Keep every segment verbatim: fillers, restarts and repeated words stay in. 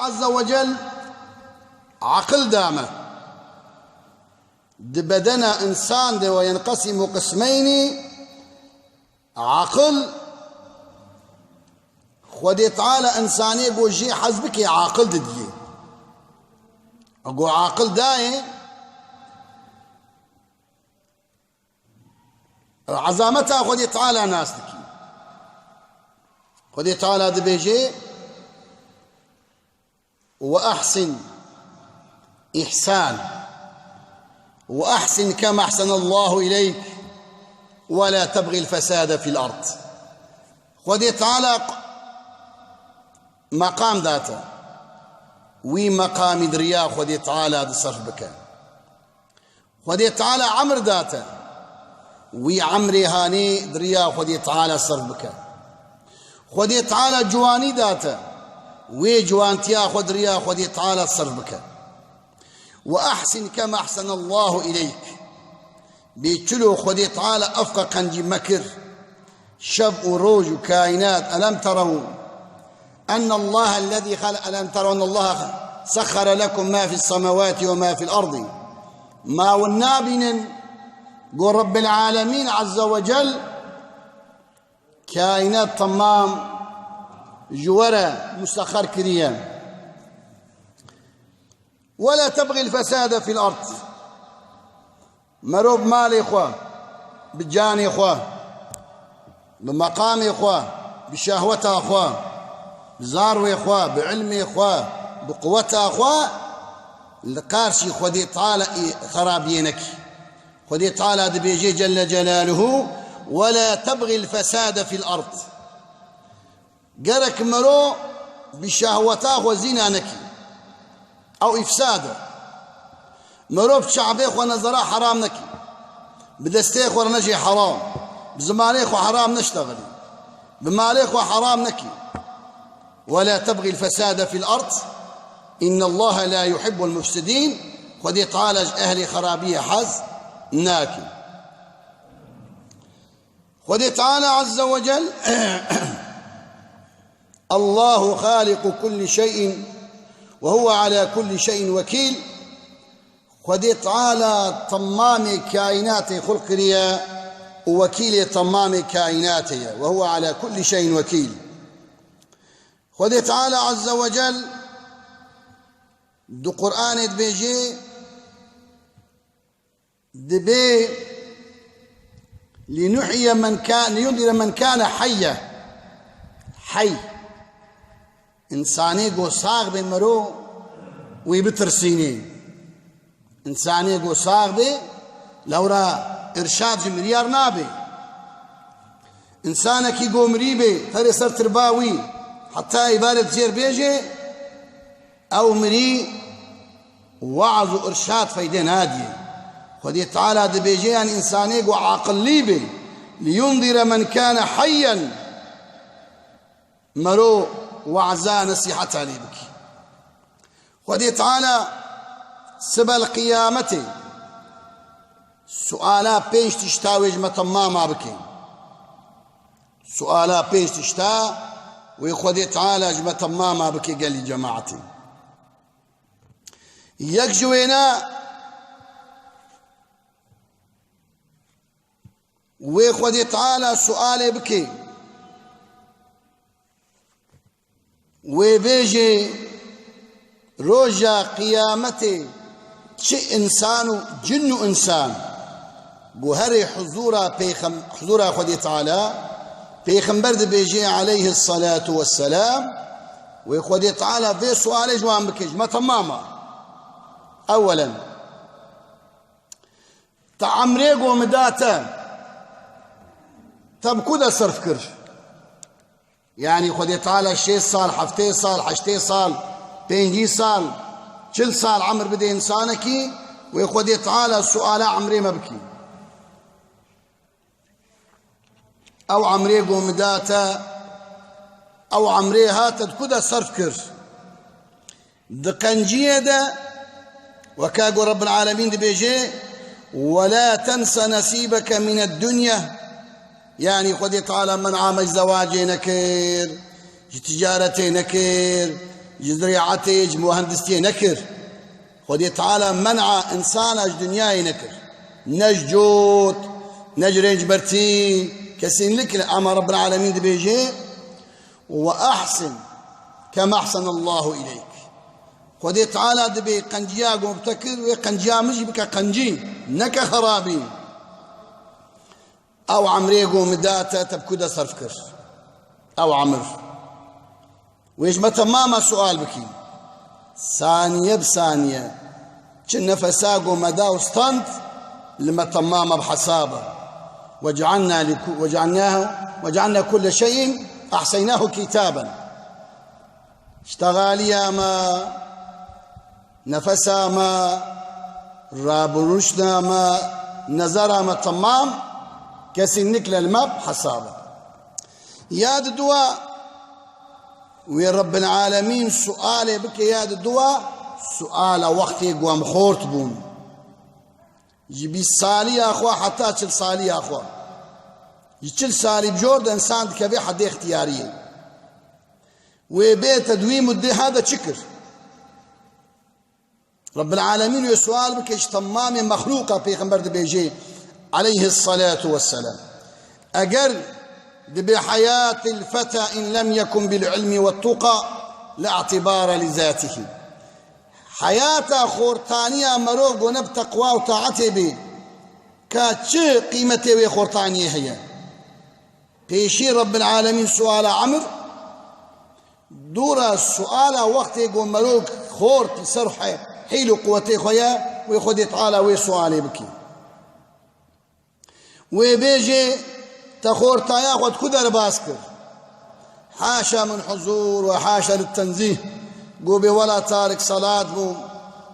Azze ve Cel aqil da me. Di bedena însan de, وينقسم قسمين, aqil, Xwedê Teala însanê ku jê hez bike aqil didiyê. Ku aqil dayê, ezameta Xwedê Teala nas dikî. Xwedê Teala dibêje, "وأحسن إحسان، وأحسن كما أحسن الله إليك، ولا تبغ الفساد في الأرض." Xwedê Teala meqam date. Wî meqamî di riya Xwedê Teala de serf bike. Xwedê Teala emr date. Wî emrê hanê di riya Xwedê Teala serf bike. Xwedê Teala ciwanî date. Wê ciwantiya xwe di riya Xwedê Teala serf bike. "وأحسن كما أحسن الله إليك." Bê çilo Xwedê Teala ev qe qencî mekir. Şev û roj û kaînat. "ألم تروا أن الله الذي خلق، ألم تروا أن الله سخر لكم ما في السماوات وما في الأرض." Ma hûn nabînin ku Rebbil Alemîn Azze ve Cel kaînat temam ji we re musexer kiriye. "ولا تبغ الفساد في الأرض." Merov bi malê xwe, bi canê xwe, bi meqamê xwe, bi şehweta xwe, bi zarwê xwe, bi ilmê xwe, bi quweta xwe li qarşî Xwedê Teala ê xerabiyê nekî. Xwedê Teala dibêje Celle Celaluhu, "ولا تبغ الفساد في الأرض." Gerek mero bi şehweta xwe zîna nekî. Ew îfsad e. Mero bi çavê xwe nezera heram nekî. Bi destê xwe re nejê heram. Bi zimanê xwe heram neştexilî. Bi malê xwe heram nekî. "ولا تبغ الفساد في الأرض، إن الله لا يحب المفسدين." Xwedê Teala ji ehlê xerabiyê hez nake. Xwedê Teala Azze ve Cel, "الله خالق كل شيء وهو على كل شيء وكيل." Xwedê Teala temamê kaînatê xulq kiriye û wekîlê temamê kaînatê ye. "وهو على كل شيء وكيل." Xwedê Teala Azze ve Cel di Qur'anê dibêje, Dibê لنحيي من كان، لينذر من كان حيا. Hey. Însanê ku sax bê mero, wî bitirsînê. Însanê ku sax bê, lewra irşad ji miryar nabê. Însanekî ku mirî bê, ferê ser tirba wî, heta îbarê jêr bêjê, ew mirî, weaz û irşad feyde nadiyê. Xwedê Teala dibêje, yan însanê ku aqillî bê, "لينذر من كان حيا." Mero weaza nesîheta lê bikî. Xwedê Teala sibel qiyametê suala pênc tişta wê ji me temama bike. Suala pênc tişta wê Xwedê Teala ji me temama bike gelî cemaetê. Yek ji wêne wê Xwedê Teala sualê bike. Wê bêjê, roja qiyametê çi însan û cin û însan ku herê huzura pêxem-, huzura Xwedê Teala, pêxember dibêje aleyhisselatu vesselam, wê Xwedê Teala vê sualê ji wan bike, ji me temam e. Ewelen, te emrê ku min da te, te bi ku de serf kir? Yanî Xwedê Teala şêst sal, heftê sal, heştê sal, pêncî sal, çil sal emir bide însanekî, wê Xwedê Teala suala emrê me bikî. Ew emrê ku min da te, ew emrê ha te di ku de serf kir? Di qenciyê de, weka ku Rebbil Alemîn dibêje, "ولا تنس نصيبك من الدنيا." Yanî Xwedê Teala men'a me ji zewacê nekir, ji ticaretê nekir, ji ziraetê, ji muhendistiyê nekir. Xwedê Teala men'a insana ji dinyayê nekir. Ne ji cot, ne ji rêncbertî, kesinlikle, ama Rabbil Alemîn dibêje, "Ve ahsin kema ahsenallahu ileyk." Xwedê Teala dibê qenciya ku te kir, wê qenciya min jî bike qencî, neke xerabî. Ew emrê ku min da te, te bi ku de serf kir? Ew emir. Wê ji me temama sual bikî. Saniye bi saniye. Çi nefesa ku me da û stand, li me temama bi hesab e. Ve cealna li ku-, ve cealnahu, ve cealna kulle şeyin ahseynahu kitaben. Ştexaliya me, nefesa me, rabiruşna me, nezera me temam, kesinlikle li me bi hesab e. Ya di dua, wê Rabbil Alemîn sualê bike, ya di dua, suala wextê ku em xort bûn. Ji bîst saliya xwe heta çil saliya xwe. Ji çil salî bi jor de insan dikeve hedê ixtiyariyê. Wê bê te di wî muddê ha de çi kir? Rabbil Alemîn wê sual bike ji temamê mexlûqa, Pêxember dibêje, aleyhissalatu vesselam. Eger dibê hayatil feta in lem yekun bil ilmi ve tuqa la itibara li zatihi. Heyata xortaniya merov ku ne bi teqwa û taetê bê, ka çi qîmetê wê xortaniyê heye? Pêşî Rabbil Alemîn suala emir, dûra suala wextê ku merok xort li ser he-, hîl û quwetê xwe ye, wê Xwedê Teala wê sualê bikî. Wê bêjê, te xortaya xwe di ku derbas kir? Haşa min huzur ve haşa li tenzîh. Go bê wela Tarik salat bû,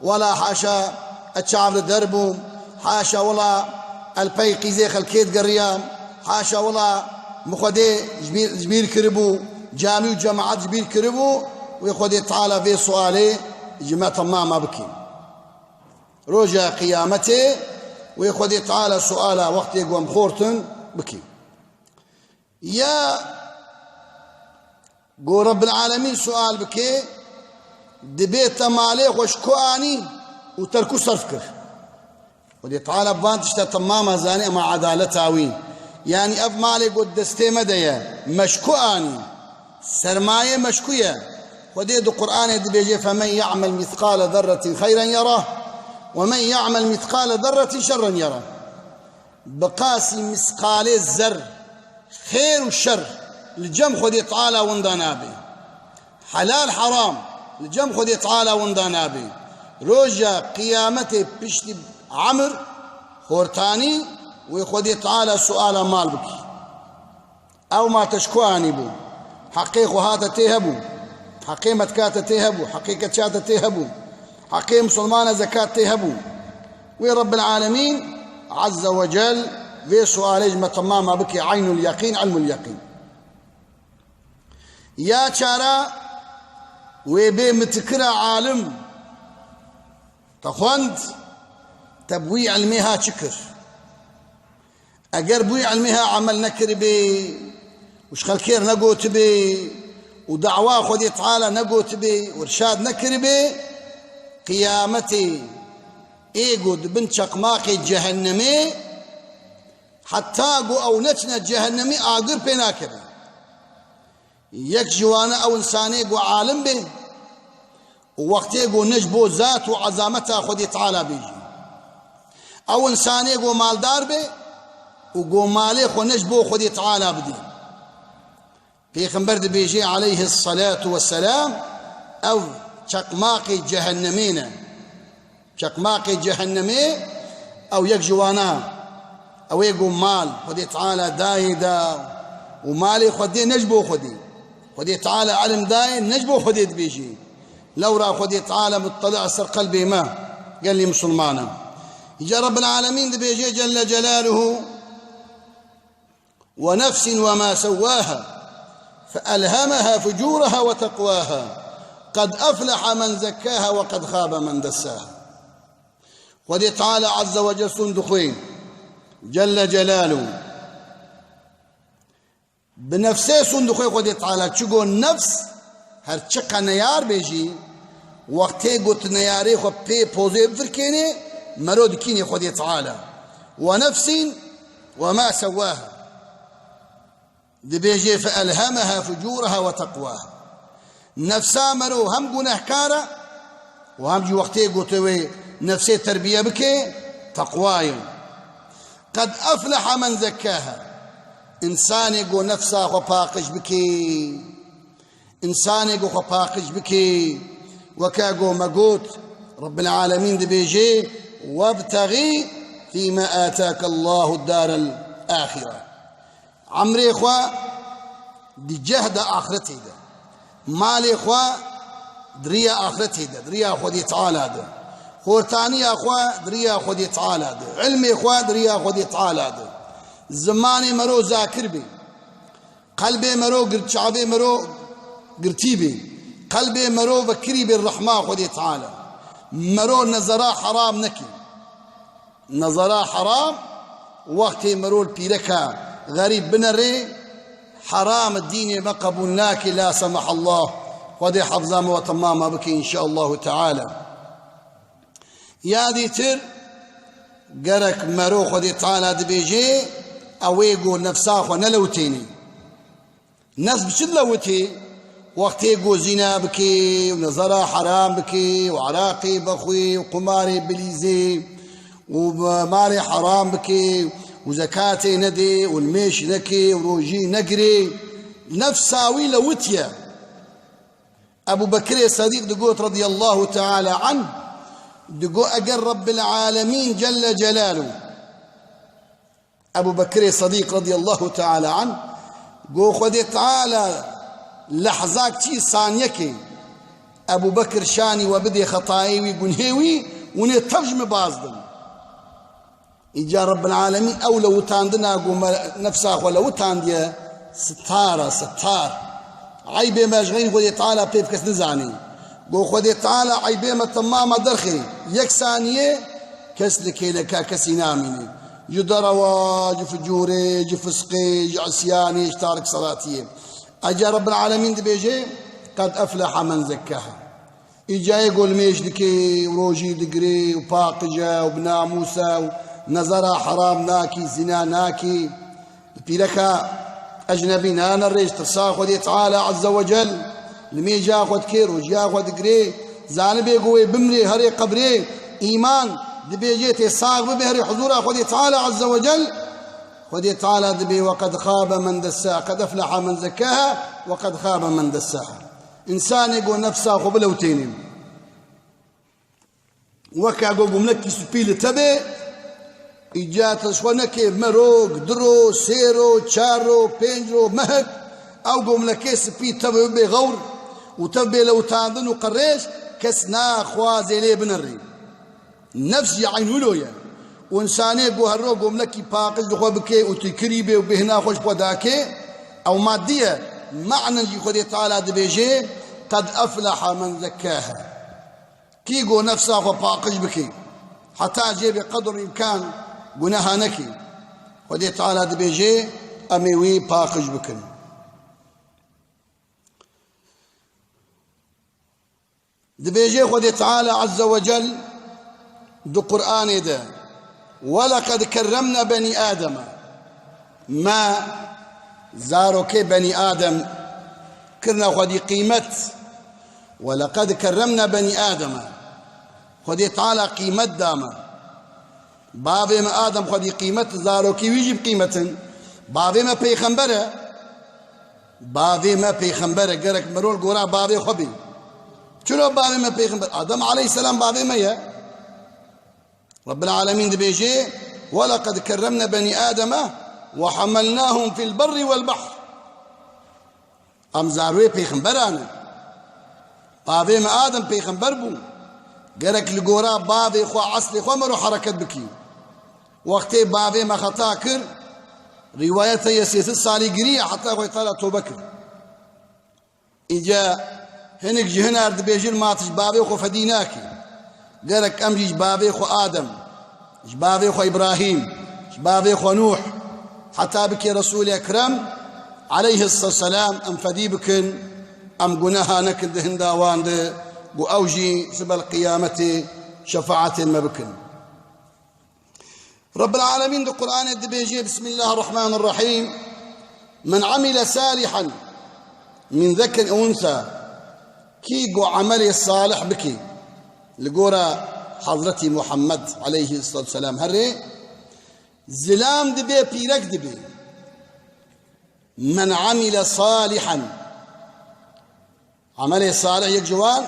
wela haşa ez çav li der bûm, haşa wela el pey qîzê xelkê digeriyam, haşa wela min Xwedê ji bîr, ji bîr kiribû, camî û cemaet ji bîr kiribû, wê Xwedê Teala vê sualê ji me temama bikî. Roja qiyametê wê Xwedê Teala suala wextê ku em xortin bikî. Ya ku Rabbil Alemîn sual bike, dibê te malê xwe ji ku anî û te li ku serf kir? Xwedê Teala bi van tişta temama zanî, ema edaleta wî. Yanî ev malê ku destê me de ye, me ji ku anî? Sermayê me ji ku ye? Xwedê di Qur'anê dibêje, "Femen ya'mel mîthqale zerretin xeyren yerah, we men ya'mel mîthqale zerretin şerren yerah." Bi qasî misqalê zerr, xêr û şer li cem Xwedê Teala winda nabe. Helal heram li cem Xwedê Teala winda nabe. Roja qiyametê piştî emir, xortanî, wê Xwedê Teala suala mal bikî. Ew mal te ji ku anîbû? Heqê xweha te tê hebû? Heqê metka te tê hebû? Heqê keça te tê hebû? Heqê misilmana zekat tê hebû? Wê Rabbil Alemîn Azze ve Cel vê sualê ji me temama bike eynul yeqîn, ilmul yeqîn. Ya çara, wê bê mitikira alim, te xwend, te bi wî ilmê ha çi kir? Eger bi wî ilmê ha emel nekiribê û ji xelkê re negotibê û dawa Xwedê Teala negotibê û irşad nekiribê, qiyametê ê ku di bin çeqmaqê cehennemê, heta ku ew neçine cehennemî, agir pê nakeve. Yek ji wana ew insanê ku alim bê û wextê ku ne ji bo zat û ezameta Xwedê Teala bêjî. Ew insanê ku maldar bê û ku malê xwe ne ji bo Xwedê Teala bidê. Pêxember dibêje aleyhisselatu vesselam, ew çeqmaqê cehennemê ne. Çeqmaqê cehennemê, ew yek ji wana, ew ê ku mal Xwedê Teala dayê da û malê Xwedê ne ji bo Xwedê. Xwedê Teala ilim dayê ne ji bo Xwedê dibêjê. Lewra Xwedê Teala muttali ser qelbê me, gelî misilmana. Îca Rabbil Alemîn dibêje Celle Celaluhu, ونفس وما سواها فألهمها فجورها وتقواها قد أفلح من زكاها وقد خاب من دساها. Xwedê Teala Azze ve Celle sûnd dixwê, Celle Celaluhu. Bi nefsê sûnd dixwê Xwedê Teala, çigo nefs Her çiqa neyar bê jî, wextê ku tu neyarê xwe pê pozê bifirkênê, mero dikînê Xwedê Teala. "Ve nefsîn ve ma sewwâha." Dibêjê, "Fe elhemeha fucûreha ve teqwâha." Nefsa mero hem gunehkar e û hem jî wextê ku tu wê nefsê terbiye bikê, teqwa ye. "Qed efleha men zekkâha." Însanê ku nefsa xwe paqij bikê, Însanê ku xwe paqij bikê, weke ku me got, Rabbil Alemîn dibêje, "Webtexî fîme atake Allahu darel axire." Emrê xwe di cehda axretê de, malê xwe di riya axretê de, di riya Xwedê Teala de, xortaniya xwe di riya Xwedê Teala de, ilmê xwe di riya Xwedê Teala de, zimanê mero zakir bê. Qelbê mero gir-, çavê mero girtî bê. Qelbê mero vekirî bê rehma Xwedê Teala. Mero nezera heram nekê. Nezera heram, wextê mero li pîreka xerîb binerê, heram dînê me qebûl nake, la semahallah. Xwedê hefza me we temama bike, înşaallahu teala. Ya dîtir, gerek mero Xwedê Teala dibêje, ew ê ku nefsa xwe nelewitênê. Nefs bi çi dilewitê? Wextê ku zîna bikê û nezera heram bikê û eraqê bixwê û qumarê bilîzê û malê heram bikê û zekatê nedê û nimêj nekê û rojî negirê, nefsa wî lewitiye. Ebu Bekirê Sedîq digot radiyallahu teala anh, digot, eger Rabbil Alemîn Celle Celaluhu, Ebu Bekirê Sedîq radiyallahu teala anh, got, Xwedê Teala lehzak çî saniyekê Ebu Bekir şanî we bidê xetayê wî, gunhê wî, hûn ê tev ji min bazdin. Îca Rabbil Alemîn ew lewitandina ku me nefsa xwe lewitandiye, sitar e, sitar. Eybê me ji xeynî Xwedê Teala pê kes nizanî. Ku Xwedê Teala eybê me temama derxê. Yek saniyê kes li kêleka kesî namînî. Ji derewa, ji ficûrê, ji fisqê, ji isyanê, ji tarik selatiyê. Îca Rabbil Alemîn dibêje, "Qed efleha men zekkaha." Îca yê ku nimêj dike û rojî digire û paqij e û bi namûs e û nezera heram nake, zîna nake, li pîreka ecnebî nane rê, ji tirsa Xwedê Teala Azze ve Cel, nimêja xwe dike, rojiya xwe digire, zanibê ku wê bimrê, herê qebrê, îman, dibêje tê sax bibe herê huzûra Xwedê Teala Azze ve Cel, Xwedê Teala dibê, "Ve qed xabe men dessa, qed efleha men zekkaha, ve qed xabe men dessaha." Însanê ku nefsa xwe bilewtênê. Weke ku gumlekî spî li te bê, îca te ji xwe neke merok, diro, sêro, çar ro, pênc ro, mehek, ew gumlekê spî te bibe xewr û te bê lewtandin û qerêj, kes naxwaze lê binerê. Nefs jî eyn wilo ye. Û însanê ku her ro gomlekî paqij li xwe bike û tu kirî bê û bêhna xwe ji xwe dake, ew madî ye. Manen jî Xwedê Teala dibêje, "Qed efleha men zekkaha." Kî ku nefsa xwe paqij bike, heta jê bê qedr û îmkan guneha neke. Xwedê Teala dibêje, em ê wî paqij bikin. Dibêje Xwedê Teala Azze ve Cel di Qur'anê de, "Weleqed kerremna benî Ademe." Me zarokê benî Adem kirine xwedî qîmet. "Weleqed kerremna benî Ademe." Xwedê Teala qîmet da me. Bavê me Adem xwedî qîmet, zarokî wî jî bi qîmet in. Bavê me pêxember e. Bavê me pêxember e. Gerek mirov gora bavê xwe bê. Çira bavê me pêxember? Adem aleyhisselam bavê me ye. Rabbil Alemîn dibêje, "Weleqed kerremne benî Ademe ve hamelnahum fil berri vel behr." Em zarwê pêxemberan in. Bavê me Adem pêxember bû. Gerek li gora bavê xwe, eslê xwe mero hereket bikî. Wextê bavê me xeta kir, rîwayet heye sê sed salî giriye heta Xwedê Teala tobe kir. Îca hinek ji hinar dibêjin, ma tu ji bavê xwe fedî nakî. Gerek em jî ji bavê xwe Adem, ji bavê xwe Îbrahîm, ji bavê xwe Nûh, heta bikê Resûlê Ekrem aleyhisselam em fedî bikin. Em guneha nekin di hinda wan de, ku ew jî sibel qiyametê şefaetê me bikin. Rabbil Alemîn di Qur'anê dibêje, Bismillahirrahmanirrahîm, "Men amile salihan min zekerin ew unsa", kî ku emelê salih bike, li gora Hazretî Muhammed aleyhisselatu vesselam herê, zilam dibe, pîrek dibe. "Men amile salihan." Emelê salih yek ji wan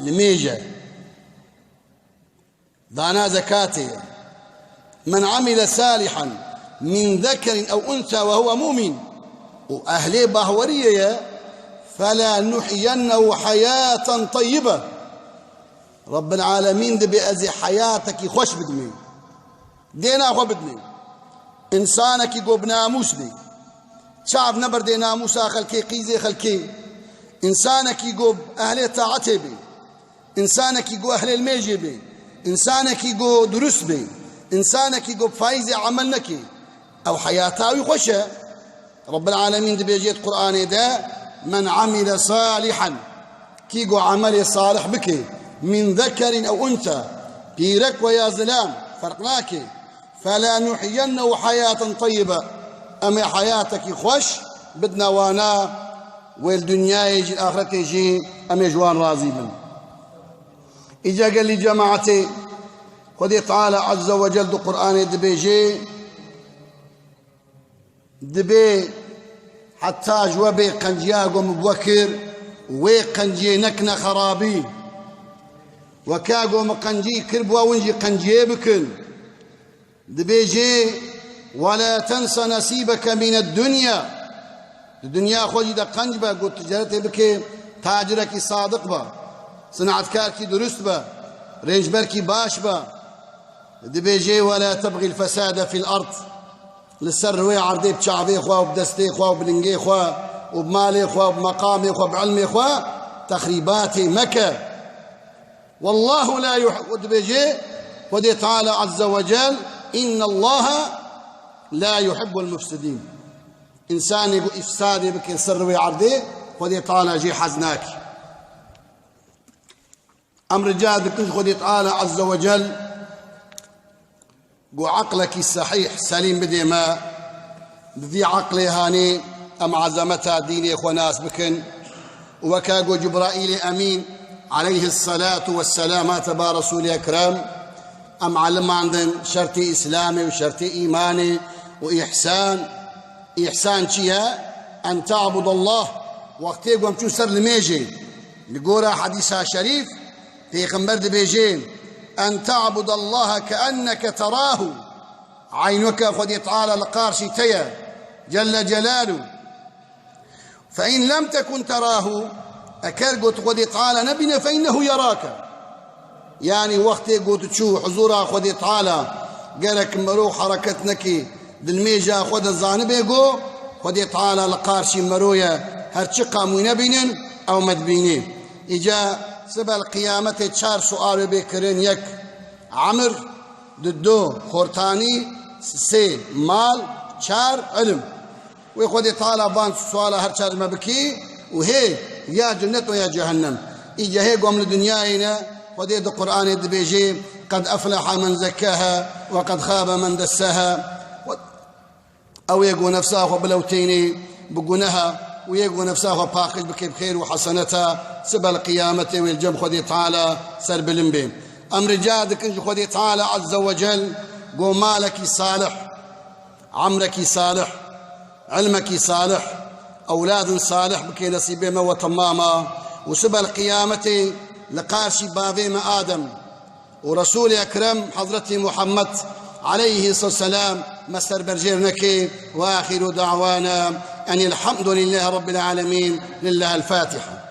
limêj e. Dana zekatê ye. "Men amile salihan min zekerin ew unsa ve huve mu'min." Û ehlê bahweriyê ye. "Fela nuhyiyennehu hayaten tayyibe." Rabbil Alemîn dibe ez ê heyatekî xweş bidimê. Dêna xwe bidimê. Însanekî ku bi namûs bê. Çav neberdê namûsa xelkê, qîzê xelkê. Însanekî ku ehlê taetê bê. Însanekî ku ehlê limêjê bê. Însanekî ku durust bê. Însanekî ku bi faîzê emel neke. Ew heyata wî xweş e. Rabbil Alemîn dibêje di Qur'anê de, "Men amile salihan", kî ku emelê salih bike, "min zekerin ew unsa", pîrek we ya zilam, ferq nake, "fela nuhyiyennehu hayaten tayyibe", em ê heyatekî xweş bidine wana, wê li dinyayê jî, li axretê jî em ê ji wan razî bin. Îca gelî cemaetê, Xwedê Teala Azze ve Cel di Qur'anê dibêje, Dibê heta ji we bê qenciya ku min bi we kir, wê qenciyê nekine xerabî. Weka ku min qencî kir bi we, hûn jî qenciyê bikin. Dibêjê, "Ve la tense nesîbeke mîned dunya." Di dinya xwe jî de qenc be, ku ticaretê bike, tacirekî sadiq be, sinatkarkî durust be, rêncberkî baş be. Dibêjê, "Ve la tebxîl fesade fîl erd." Li ser rûyê erdê bi çavê xwe û bi destê xwe û bi lingê xwe û bi malê xwe û bi meqamê xwe, bi ilmê xwe texrîbatê meke. Wallahu la yuh-, û dibêje Xwedê Teala Azze ve Cel, "Innallaha la yuhibbul mufsidîn." Însanê ku îfsadê bike ser rûyê erdê, Xwedê Teala jê hez nake. Em rica dikin ji Xwedê Teala Azze ve Cel ku eqlekî sehîh, selîm bidê me, bi vî eqlê hanê em ezemeta dînê xwe nas bikin. Û weke ku Cibraîlê Emîn aleyhisselatu vesselam hate ba Resûlê Ekrem, em elimandin şertê Îslamê û şertê îmanê û îhsan. Îhsan çi ye? En ta'budallah. Wextê ku em çûn ser limêjê, li gora hedîsa şerîf, Pêxember dibêje, "En ta'budallaha keenneke terahu." Eyn weke Xwedê Teala li qarşî te ye, Celle Celaluhu. "Fe in lem tekun terahu", eger ku tu Xwedê Teala nebîne, "fe innehu yerake." Yanî wextê ku tu çû huzûra Xwedê Teala, gerek mero hereket neke, di limêja xwe de zanibe ku Xwedê Teala li qarşî mero ye, her çiqa em wî nebînin, ew me dibînê. Îca sibel qiyametê çar sual wê bê kirin, yek emir, di du xortanî, sê mal, çar ilim. Wê Xwedê Teala van suala her çar me bikî û hê ya cennet û ya cehennem. Îca hê ku em li dinyayê ne, Xwedê di Qur'anê dibêje, "Qed efleha men zekkaha ve qed xabe men dessaha." Ew ê ku nefsa xwe bilewtênê bi guneha û yê ku nefsa xwe paqij bike bi xêr û heseneta, sibel qiyametê wê li cem Xwedê Teala serbilind bê. Em rica dikin ji Xwedê Teala Azze ve Cel ku malekî salih, emrekî salih, ilmekî salih, ewladin salih bike nesîbê me we temama û sibel qiyametê li qarşî bavê me Adem û Resûlê Ekrem Hezretî Muhammed aleyhisselam me serberjêr neke. Ve axiru da'wana enil hamdulillahî rabbil alemîn. Lillahil Fatiha.